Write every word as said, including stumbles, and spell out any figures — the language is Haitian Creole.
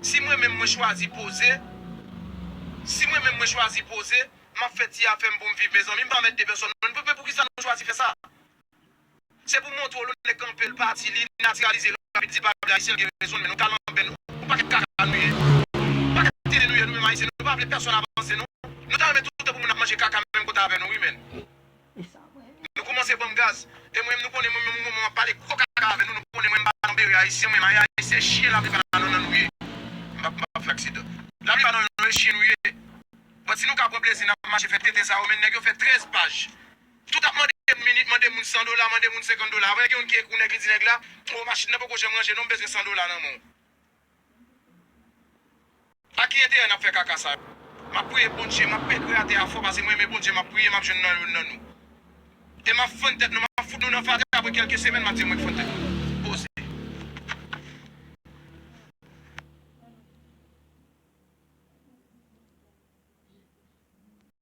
Si mwen menm mwen chwazi poze, si mwen menm mwen chwazi poze, m ap fè ti afè m pou m viv, mezanmi, m pa anmède pèsòn. Men pou, men poukisa nou chwazi fè sa? Se pou montre w, lè w nèg kanpe l pati, li natiralize rapid, di pa vle ayisyen, l gen rezon l, men nou kalanbè nou. Yon pakèt kaka nou ye. Yon pakèt tete nou ye, nou menm ayisyen, nou pa vle pèsòn avanse, non. Nou ta renmen tout tan pou moun ap manje kaka menm kote avè nou, wi, men. Nou kòmanse ban m gaz. E mwen menm, nou konnen mwen menm, yon moman m ap pale gwo kaka avè nou, nou konnen mwen m pa nan bere ayisyen, mwen m ayisyen, chyen lave pa nan nou ye. M p ap, m p ap fè aksidan. Lavi pa nan nou ye, chyen nou ye. Bon, si nou ka pran plezi n ap mache fè tete sa yo, men nèg yo fè trèz paj. Tout ap mande moun minit, mande moun san dola, mande moun senkant dola. Apre gen youn ki ekri nèg, li di nèg la, o, machin nan poko janm ranje non, m bezwen san dola nan men w. A ki enterè n ap fè kaka sa yo? M ap priye Bondye, m ap priye Kreyatè a fò, paske mwen renmen Bondye, m ap priye, m ap jwenn nan youn nan nou. E m ap fann tèt nou, m ap fout nou nan fatra, apre kèlke semèn, m ap di mwen k fann tèt nou.